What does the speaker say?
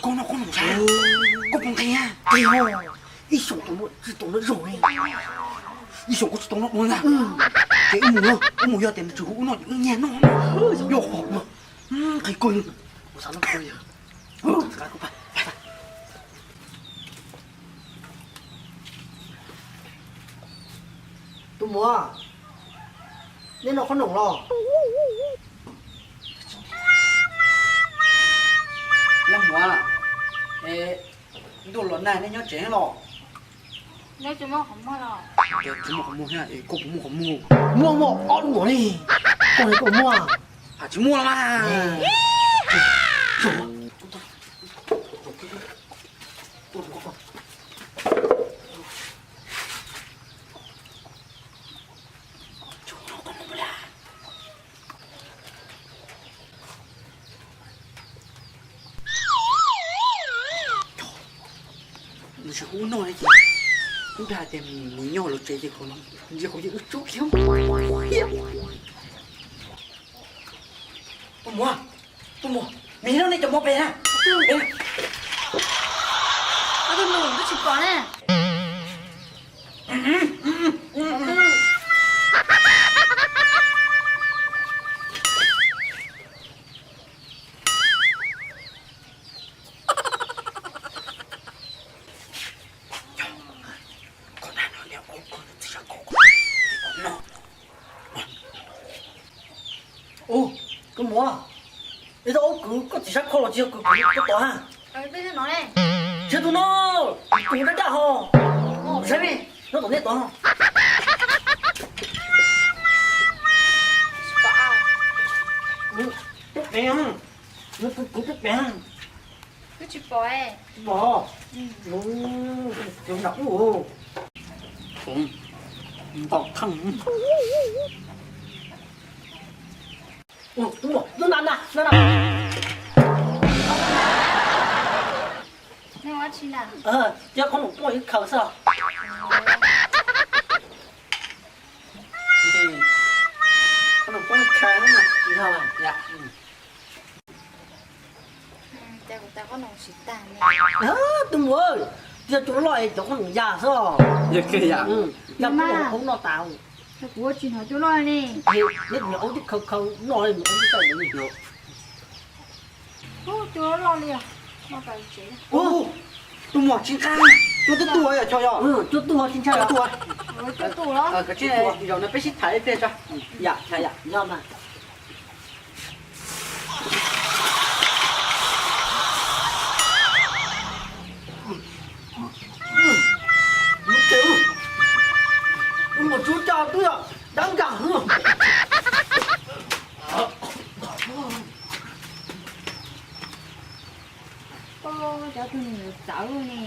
Koj noj qhob noom sab, koj puas nqhis? Ib xyoos tau noj tsis tau noj zoo li. Ib xyoos kuv tsis tau noj dua ntag. Ces wb mus, wb mus, yog tias nws tsis hu wb noj ces wb nyiag noj. Yog qhov nqhis kawg li. Tus muam, neb noj qhob noom los? Leej muam, ntuj los nag nej nyob tsev los? Neb tsis muaj qhov muag los? Tsis muaj qhov muag thiab, koj puas muaj qhov muag? Muaj, muaj ob lub muag li. Koj li koj muaj? Tsis muaj los mas. Nws tsis hu noj li ces, ub, dag tias mus nyob lawv tsev ces qhov no ntsia qhov yeej wb tsub kiag. Tus muam, tus muam, me no nej cov muam pem na. Tus nus twb tsis pom ne. Ub, koj muam, ib tug aub kwv koj txiv sab khau los tsis yog kwv kwv koj tom ha. Tsis yog tus no, tus daj daj ho. Saib me, nyob tom nej tod. Pub pem, nws kwv kwv pub pem. Wb tsis pom. Tsis pom. Nws nram ub. Ntaus kheej. Tus muam, na na na na. Cov qhob noom poj ib khaws xwb. Qhob noom poj ib khaws. Tus muam, tsis yog cua loj, cov qhob noom ya xwb. Ya pub aub noj tas. Kuv tsis hnov cua loj ne. Neb tus aub twb khaws khaws noj li, nws aub twb tawm li. Cua loj li os. Tus muam, tsis nqaij, cua twb tuag yom, cov yog. Cua tuag tsis ntshai. Cua tuag. Zaum no peb sib tham ib pliag tso. Yam, yam, yog mas. Mus tsuv coj twb yog dab nkag hwv. Cov tug nws txawv ne.